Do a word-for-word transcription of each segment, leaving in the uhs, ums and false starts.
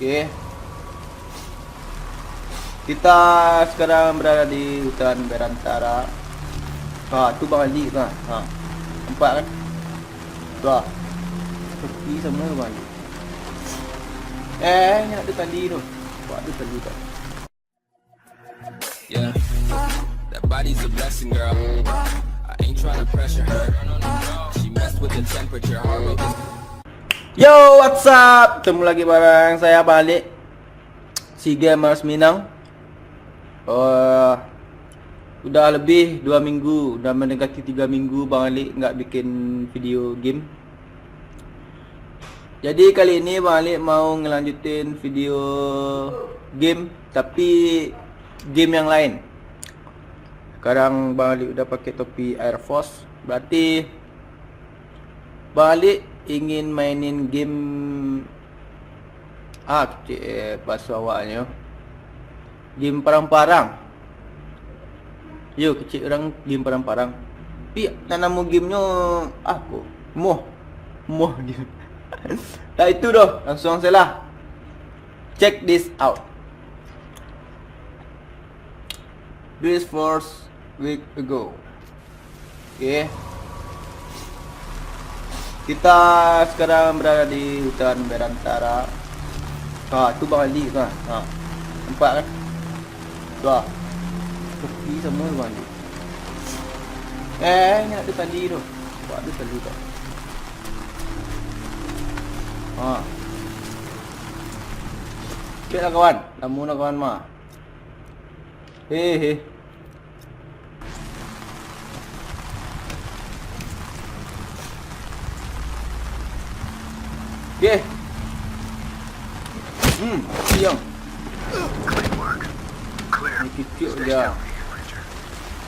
Oke. Kita sekarang berada di hutan belantara. Ha, tu Bang Ali tu, ha. Ha. Nampak kan? Tu, ha. Sepi samo tu Bang Ali. Eh, inyo tu tadi tu. Nampak tu tadi tu. Yeah. That body's a blessing, girl. I ain't tryna pressure her. She messed with the temperature, heart rate is Yo, what's up? Ketemu lagi barang saya Bang Alik, si Gamers Minang. Eh, udah lebih dua minggu, udah mendekati tiga minggu Bang Alik nggak bikin video game. Jadi kali ini Bang Alik mau ngelanjutin video game, tapi game yang lain. Sekarang Bang Alik udah pakai topi Air Force, berarti Bang Alik ingin mainin game, ah, kecek, eh, bahaso awaknyo, game parang-parang. Yo, kecek urang game parang-parang. Tapi nak namo gamenyo apo? Moh. Moh game. Tak itu doh, langsung sajolah. Check this out. This force week ago. Oke. Kita sekarang berada di hutan belantara. Ha, tu Bang Ali tu, ha. Ha. Nampak kan? Tu, ha. Sepi samo tu Bang Ali. Eh, inyo tu tadi tu. Nampak tu tadi tu. Ha. Cek lah kawan. Lamo lah kawan mah. Hehe. Oke. Hmm, siang. Clean work. Clear. Ni kicik Stay je. Stealthy, Ranger.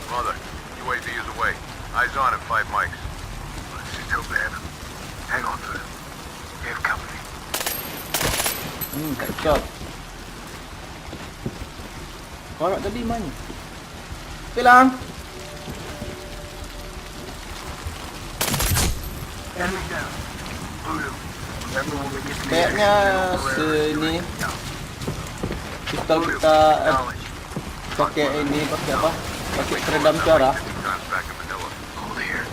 Mother, U A V is away. Eyes on at five mics. Let's just hope they have him. Hang on for them. They have company. Hmm, headshot. Korok tadi mana? Hilang. Enemy down. Voodoo. Remember when we get to the Kayaknya exit, sini pistol kita, eh, pakai ini, pakai apa? Pakai peredam suara. Hold here.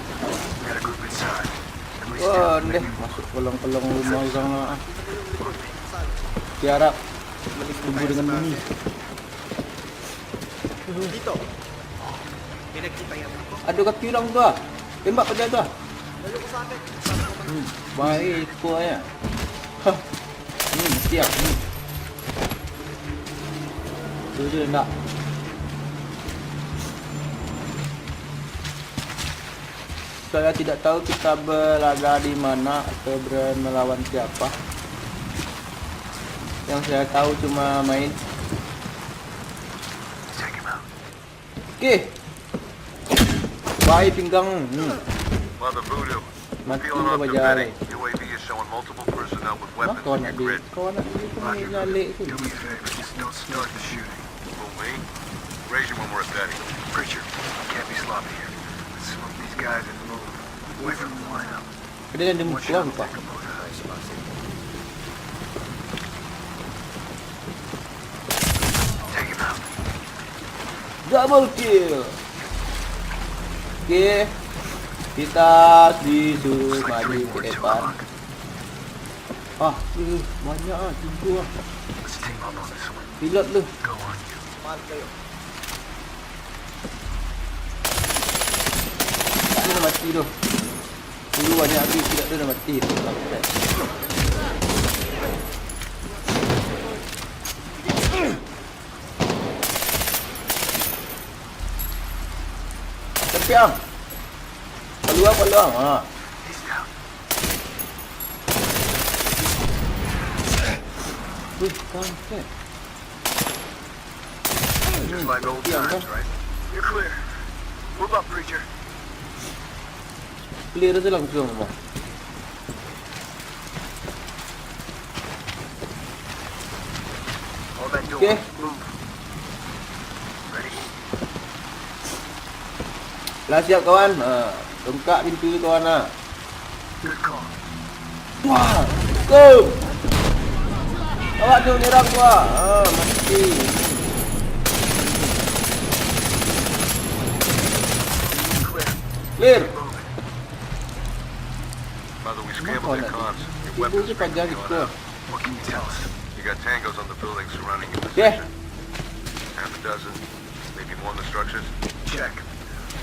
Got a group inside. At least Wah, ten, ndeh, maybe more. Masuk kolong-kolong rumah orang lah. Tiarap tumbuh dengan bumi. Ado kaki urang tu ah. Tembak paja tu ah. Hmm, baik, iko aja. Hah. Hmm, siap. Hmm. Tu je nak. Saya tidak tahu kita berada di mana atau ber-, melawan siapa. Yang saya tahu cuma main. Oke. Baik pinggang. Hmm. Mother Voodoo. Mati Feeling lah off to bajai. Betty. U A V is showing multiple personnel with Hah, weapons kawan in nak di, grid. Kawan nak di itu Roger, main Voodoo. Nyalek tu. Do me a favor, just don't start the shooting. Who, me? Raise your when we're at Betty. Preacher, can't be sloppy here. Let's smoke these guys and move away from the lineup. Ada yang ada musuh apa? Double kill. Oke. Kita disuruh maju ke depan. Ah, eh, banyak ah, tiga ah. Pilot lu. Mana kayo? Dia dah mati tu. Dulu banyak habis, tidak tu dah mati. Tapi ang. Peluang, peluang. Ha. Wih, kampret. Just like old times, right? You're clear. Move up, Preacher. Clear aja langsung, Bang. All that door. Oke. Move. Ready? Lah siap, kawan. Ha, bungkak pintu tu, kawan, ha. Good call. Wah, go. Awak tu nyerang gua. Ah, mati. Clear. Brother, we scrambled their comms. Your weapons are picking up. What can you tell us? You got tangos on the building surrounding your position. Half a dozen, maybe more in the structures. Check.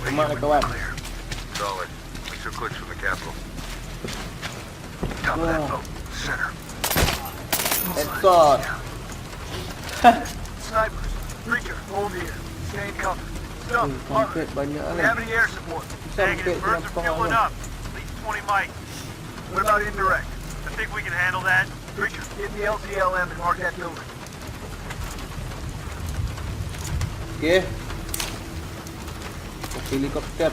Clear. Solid. Extra clicks from the capital. Top of that boat. Center. Headshot. Snipers, Preacher, hold here. Stay in cover. Stop. Hmm, kampret banyak ni. Have any air support? Negative. Birds are fueling up. At least twenty mic. What about indirect? I think we can handle that. Preacher, get the L T L M and mark that building. Okey. Helikopter.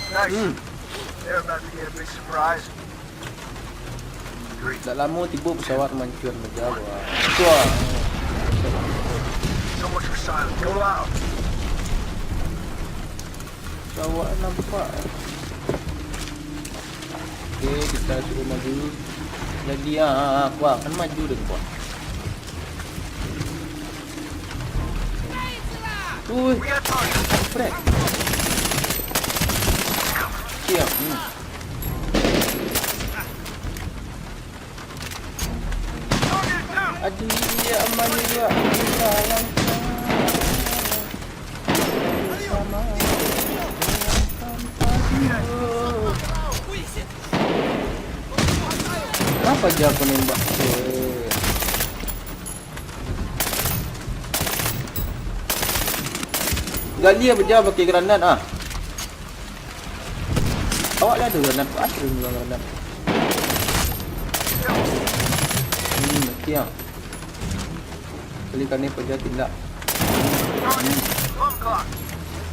Nice. Hmm. They're about to get a big surprise. Dak lamo tibo pesawat mancua baja. Wah. So much for silence. Go loud. Pesawat nampak. Okey, kita suruh maju. Jadi, ah, ah, ah, kuah. Kan maju deh, kuah. Ui, kampret. Siap, hmm. Aduh, iya, aman juga. Alah, lancar. Sama. Kenapa aja aku nembak? Gali aja pakai granat ah. Awak lah ada granat, aku ada granat. Hmm, mati ah. Kali kane paja tindak. Hmm.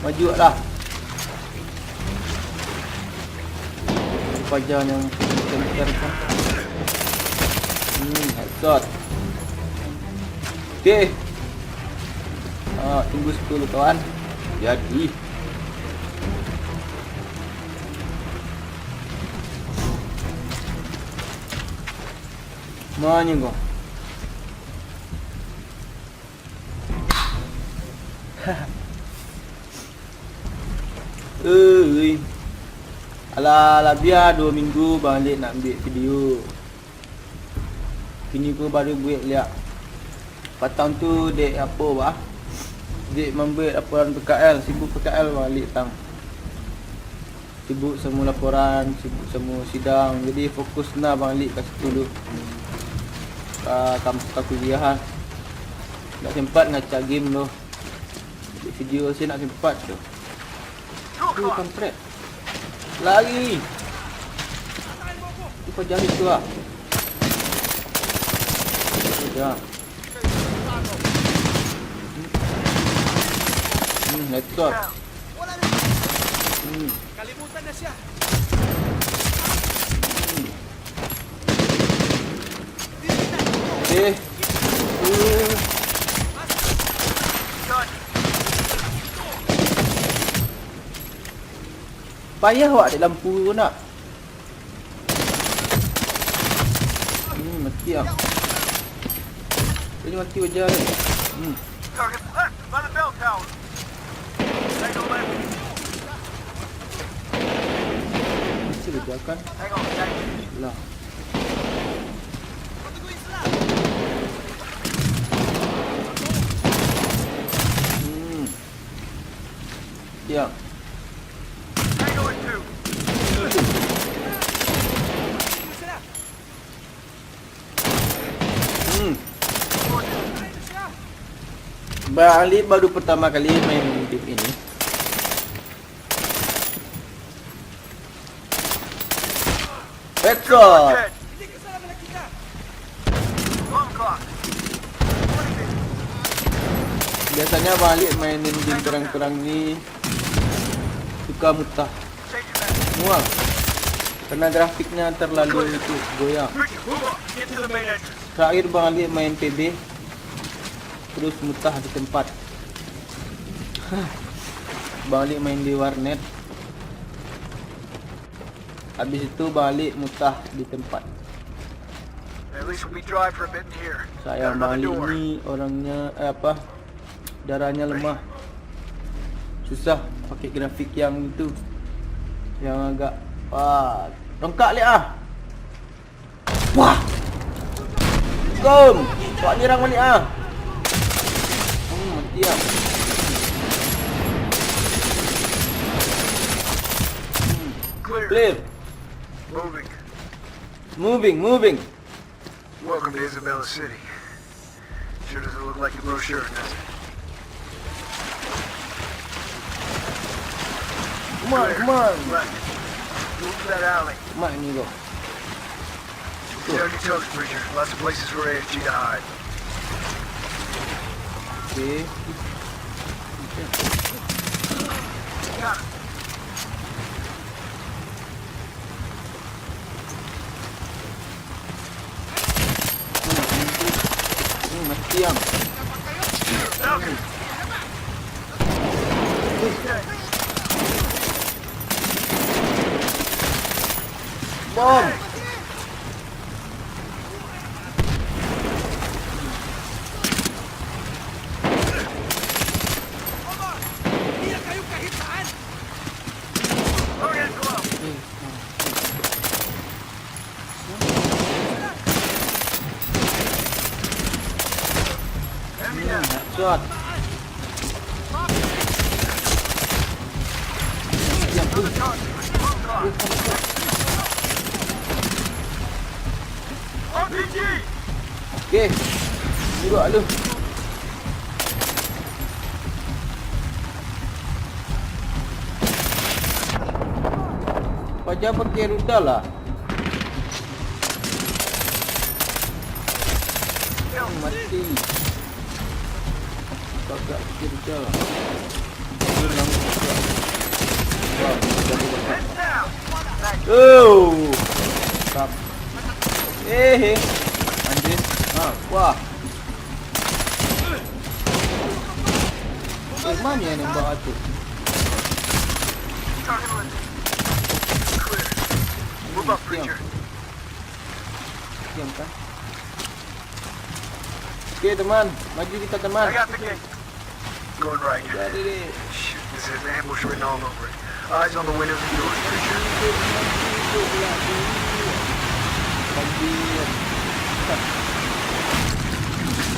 Maju lah. Paja yang kencang kan. Hmm, headshot. Okey. Ah, tunggu sepuluh kawan. Jadi. Manyanggo. Ui. Alah, labiah duo minggu Bang Alik nak ambiak video. Kini ko baru buek liak. Patang tu dek apo, bah? Dek mambuek laporan P K L, sibuk P K L Bang Alik tang. Sibuk samo laporan, sibuk samo sidang. Jadi fokus nah Bang Alik ka situ dulu. Ka kampus, ka kuliah ah. Ndak sempat ngacak game tu. Buek video se ndak sempat tu. Ui, kampret. Lari. Tu paja itu ah. Paja. Hmm, headshot. Hmm. Hmm. Eh. Uh. Payah awak dek lampu tu nak. Hmm, mati ah. Ini mati paja ni. Hmm. Target left by the bell tower. Tango left. Mesti ledakan. Hang on, tango. Lah. Hmm. Ya. Tango in two. Hmm. Bang Alik baru pertama kali main game ini. Headshot. Biasanya Bang Alik mainin game perang-perang ni suka mutah. Mual. Karena grafiknya terlalu itu goyang. Terakhir Bang Alik main P B, terus mutah di tempat. Bang Alik main di warnet. Habis itu balik mutah di tempat. At least we dry for a bit in here. Sayang, balik ni orangnya, eh, apa, darahnya lemah. Susah pakai grafik yang itu. Yang agak, wah, rongkak liak ah. Wah. Kom, awak nyerang balik ah. Hmm, mati ah. Hmm. Clear. Moving. Moving, moving. Welcome to Isabella City. Sure doesn't look like the brochure, does it? Come on, come on. Left. Move to that alley. Come on, amigo. Dirty toast, Bridger. Lots of places for A F G to hide. Okay. Got it. Hmm, mati ang. Bom. Hmm, headshot. Oke. Duduk dulu. Paja pakai rudal lah. Mati. Kagak kerja. Dia nangis juga. Wah, jadi besar. Oh. Tap. Eh, eh. Anjir. Ah, wah. Eh, mana yang nembak aku? Move up, Preacher. Diam kan? Oke, teman. Maju kita, teman. I got the gate. Going right. Jadi, Shit, this has ambush written all over it. Eyes on the windows and doors, Preacher. Banjir.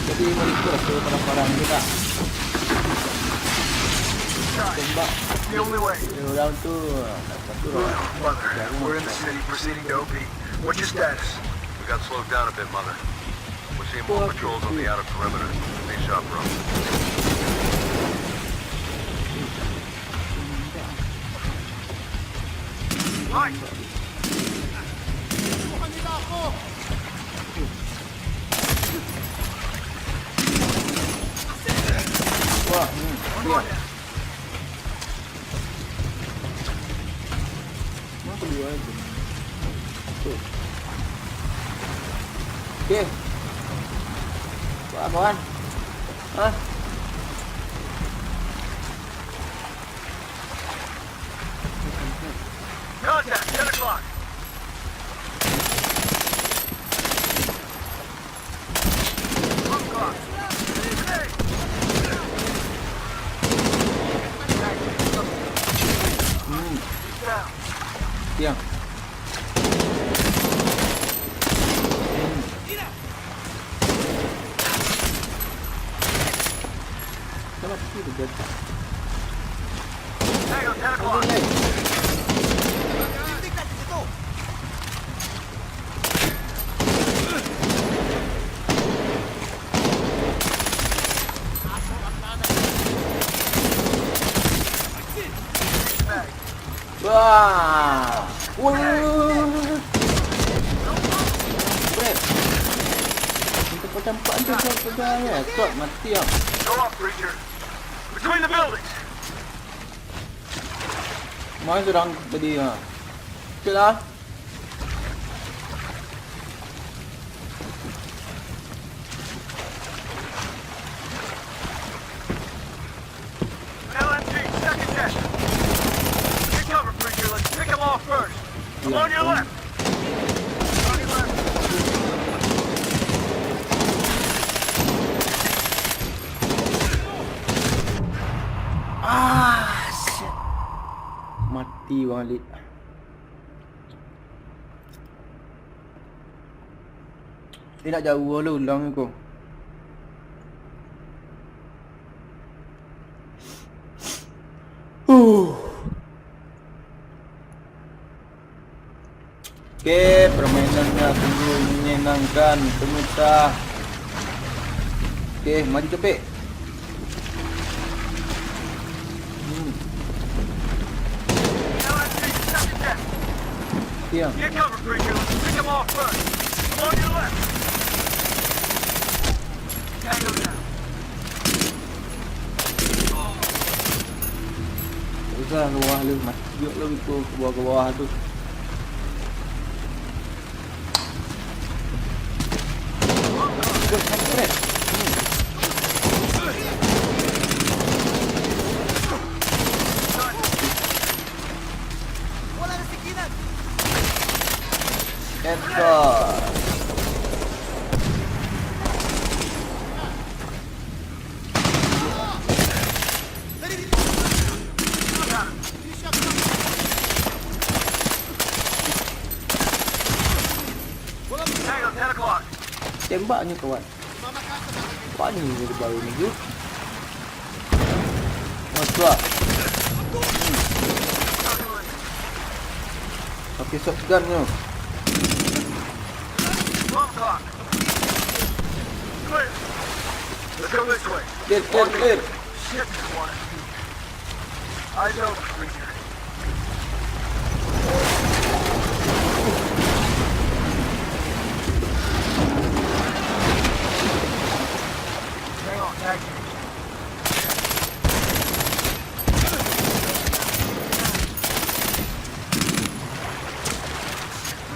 Jadi, meliput ke barang-barang kita. Tembak. The only way. Orang tu, ah, tak tahu lah. Mother, we're in the city, proceeding to O P. What's your status? We got slowed down a bit, Mother. We're seeing more patrols on the outer perimeter. They shot from. Right. Wah, hmm, dia. Kenapa dia aja? Tuh. Oke. Wah, kawan. Hah? Contact, ten o'clock. Hmm. Siang. Hmm. Kenapa sih begitu? Hang on, ten o'clock. Wah. Wah. Bret. Minta pacampak tu, tu, tu, tu, ya. Kuat mati, ya. Go up, Preacher. Between the buildings. Mana sedang tadi, ha? Cek lah. L M G, second deck. Take cover, Preacher. Let's pick 'em off first. On your left. Ah, shit. Mati balik. Eh, nak jauah lo ulang ko. Uh. Oke, permainannya sungguh menyenangkan, pemirsa. Oke, maju capek. Hmm. Iya. Get cover, Greenfield. Pick 'em off first. I'm on your left. Tango down. Usah ke bawah lu, mati juga lu itu ke bawah-ke bawah tu. Headshot. Tembaknyo, kawan. Paning ni baru ni, yuk. Masuk. Pakai shotgun nyo. Clear, clear, clear.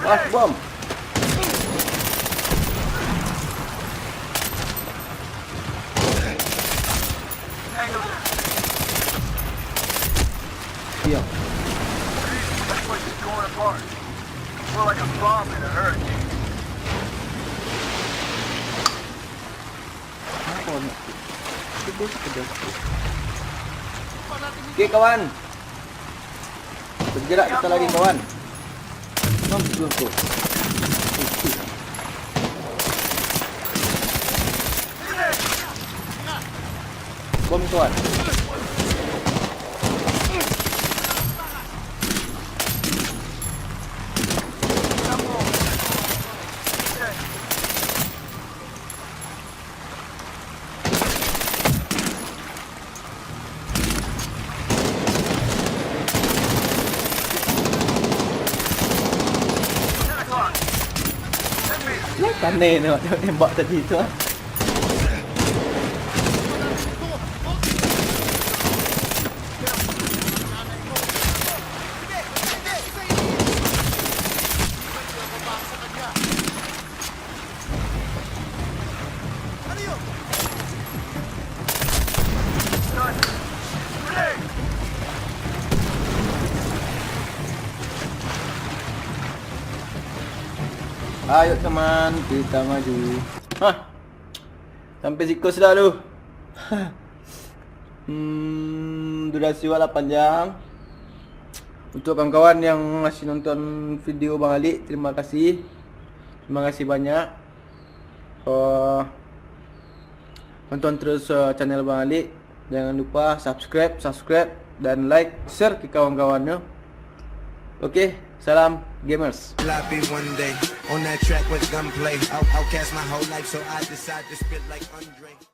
Wah, bom. Iya. Apa nak tu? Itu dia sudah. Oke, kawan. Bergerak kita lagi, kawan. Mampus tu. Bom, kawan. Lah kanai tu tembak tadi tu, ah. Ayo, teman, kita maju. Hah. Sampai siko sudah lu. Hmm, durasi wak lah panjang. Untuk kawan-kawan yang masih nonton video Bang Alik, terima kasih. Terima kasih banyak. Eh, tonton terus, eh, channel Bang Alik. Jangan lupa subscribe, subscribe, dan like, share ke kawan-kawannyo. Oke, salam gamers. Sloppy one day on that track with gunplay. Out, outcast my whole life, so I decide to spit like Andre.